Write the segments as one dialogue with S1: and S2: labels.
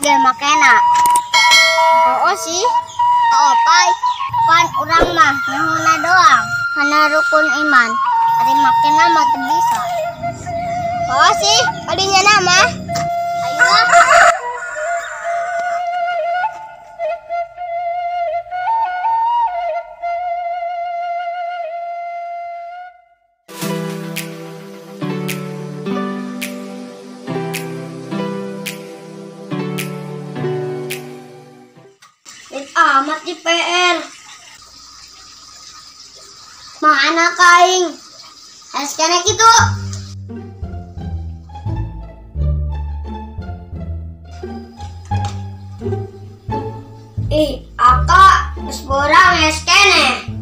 S1: ge makena. Oh sih. Oh pai, pan urang mah nyahuna doang. Kana rukun iman. Ari makena mah teu bisa. Oh sih, kadinya nama. Ayolah. Amat di PR. Mana kaing? Harus kena gitu. Ih, aka geus borang es kene.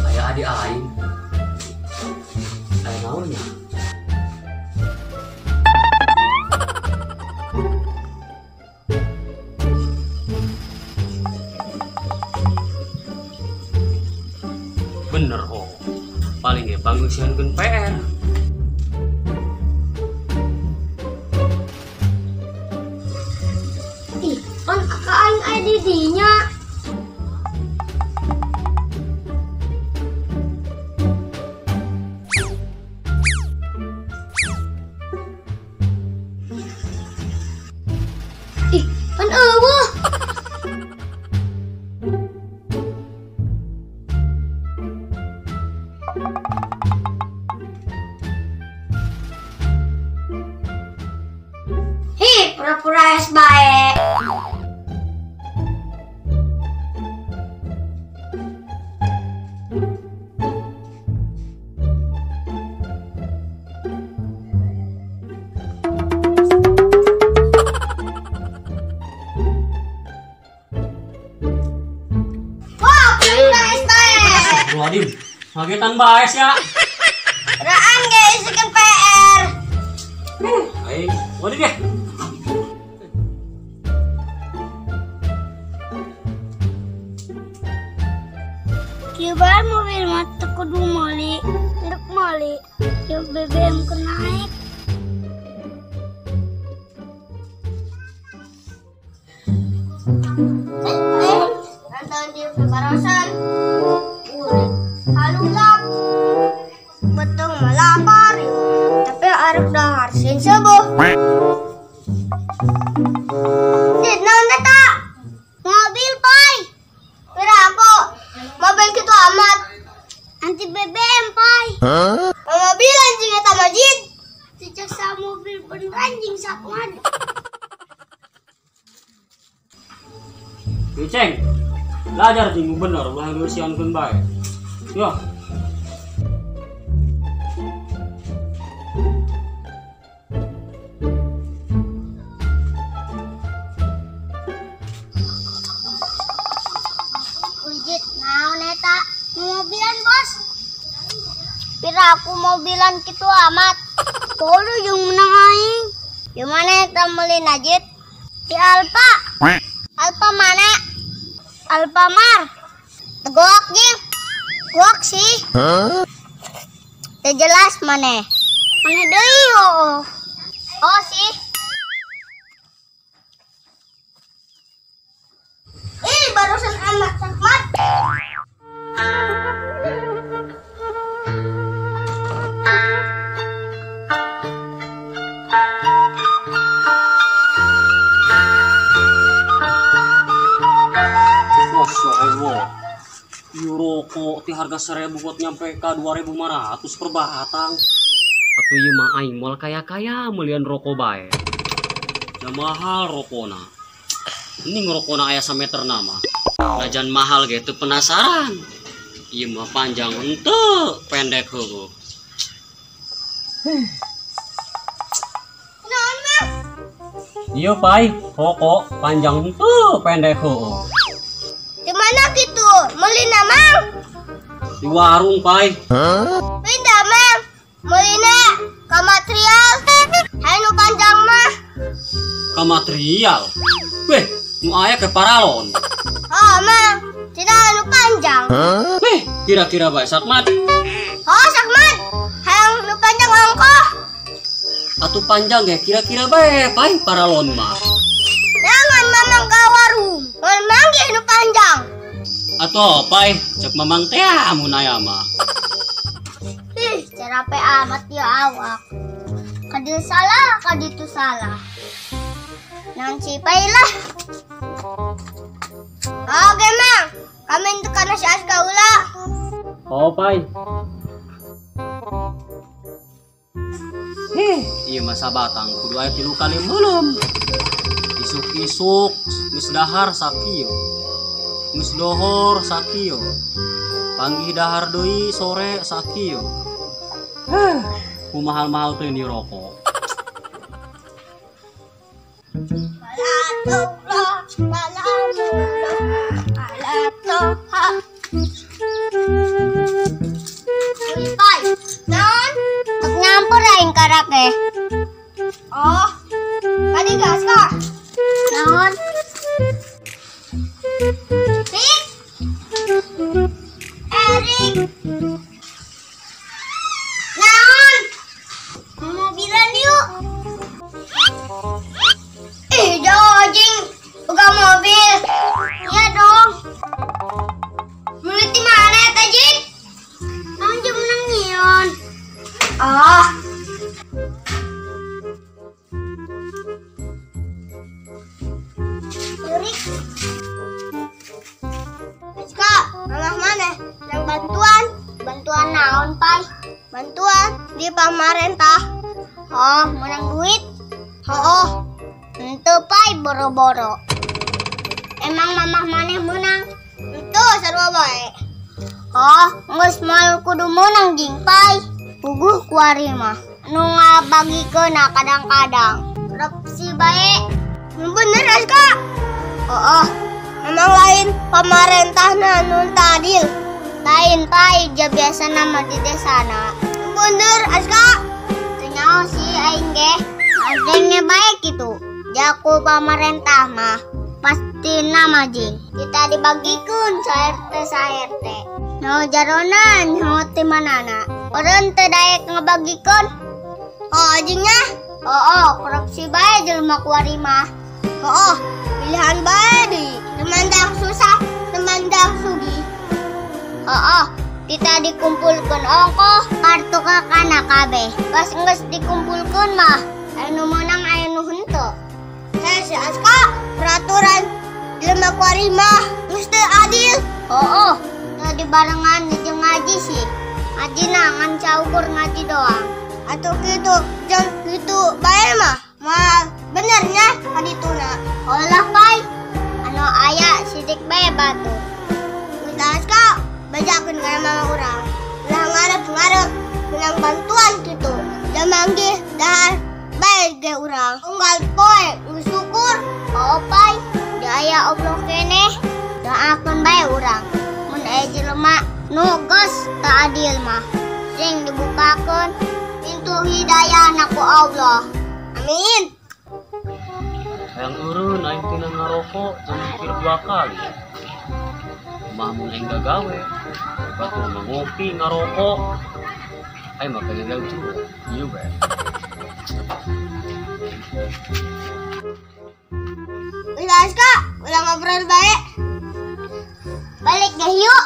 S2: Aya adik aing. Aya naon nya? Bener oh. Paling ge pangeusiankeun PR.
S1: Ih, pan aka aing aya di dinya. Ih, pan eueuh. Hi, pura-pura es bae.
S2: Wadim, ngagetan bae sia.
S1: Raan ge isikeun PR.
S2: Aing, waduh deh.
S1: Kieu bae mobil mah teu kudu meuli, rek meuli. Ieu BBM ku naik. Nonton di barosan. Halulap betul melapar, tapi arek dahar sin subuh. Dit naon eta? Mobil pai. Pira aku mobil kitu amat. Anti BBM pai. Huh? Mobil anjing eta majid. Sejak sa mobil beneran anjing sakuan.
S2: Ceng, belajar jeung bener ulah ngeusiankeun bae. Yo.
S1: Ujit naon eta? Mobilan, Bos. Pira aku mobilan kitu amat. Bodoh jeung menang aing. Di mana eta meuli najit? Di Alfa. Alfa mana? Alfa Mar. Tegoak jeung. Guak sih. Huh? Teu jelas maneh. Maneh deui oh. Oh sih. Ih, barusan amat sakmat.
S2: Masya Allah. Ieu rokok ti harga 1000 buat nyampe ka 2500 per batang. Atuh ieu mah aing moal kaya-kaya meulian rokok bae. Da mahal rokona. Mending rokona aya sameterna mah. Najan mahal ge teu penasaran. Ieu mah panjang henteu, pendek heueuh.
S1: Naon mah?
S2: Ieu pai, rokok panjang henteu, pendek heueuh.
S1: Di mana gitu? Melina mang?
S2: Di warung, Pai.
S1: Pindah mang. Melina ka material.
S2: Ka material. Weh, nu aya ke paralon.
S1: Oh, Mang, cenah anu panjang.
S2: Weh, kira-kira bae sakmat.
S1: Oh, sakmat. Hayang nu panjang ongkoh.
S2: Atuh panjang ge kira-kira bae pai paralon mah.
S1: Jangan mamang ka warung. Ngan manggih nu panjang.
S2: Atuh pai, cek mamang teh mun aya mah.
S1: Ih, cerape amat ya awak. Kadieu salah, kaditu salah. Naon si pai lah. Oke, Mang. Kami untuk karena si Aska ulah.
S2: Oh, pai. Heh, ieu mah sabatang kudu aya 3 kali meuleum. Isuk-isuk geus dahar sakieu. Geus dohor sakieu. Panggih dahar deui sore sakieu. Heh, ku mahal-mahal teh ni rokok.
S1: Pai, naon? Tek nyampur aing karake. Oh, tadi gas kak. Naon? Rik, Erik, naon? Mobilan yuk. Ih, jojing, buka mobil. Iya dong. Beli di mana ya, Jing? Naon jeung menang nyion. Oh. Yurik. Aska, mamah mana? Yang bantuan. Bantuan naon, Pai? Bantuan di pamarentah. Oh, menang duit? Oh, henteu Pai boro-boro. Emang mamah maneh menang? Henteu sarua bae. Oh, geus moal kudu menang jeung Pai. Puguh kuari mah. Nu ngabagikeun kadang-kadang. Korupsi bae. Bener Aska? Oh, memang lain pamarentahna nu tadil. Lain Pai, ja biasa nama di desana. Bener Aska? Teu nyaho sih aing ge. Adengnya baik gitu. Jaku pamarentah mah pasti nama jing. Kita dibagikeun sa-RT sa-RT. Nyaho jarona nyaho ti manana. Orang teu daek ngabagikeun. Oh, jingnya? Oh, korupsi bae jelema kuari mah. Oh, pilihan bae deui. Temandang susah, temandang sugih. Oh, kita dikumpulkeun ongkoh kartu kakana kabeh. Pas geus dikumpulkeun mah anu menang anu henteu. Saya si Aska, peraturan jelema kuari mah geus teu adil. Oh, teu dibarengan jeung ngaji sih. Ngaji na ngan saukur ngaji doang. Atau gitu, jeung gitu bae mah. Mah benernya kadituna. Olah pai, anu aya sidik bae batu. Geus Aska, bajakeun kana mama urang. Ulah ngarep-ngarep menang bantuan kitu. Da manggih dahar bae ge urang. Unggal poe geus syukur. Oh pai, da aya obrol keneh. Doakeun bae urang. Mun aya jelema nu geus teu adil mah, sing dibukakeun pintu hidayah ku Allah. Amin.
S2: Hayang eureun aing tina ngarokok jam mikir 2 kali. Mah mun aing gagawe, batur mah ngopi ngarokok. Aing mah kagak juga. Ieu bae.
S1: Ulah Aska, ulah ngobrol bae. Balik deh yuk.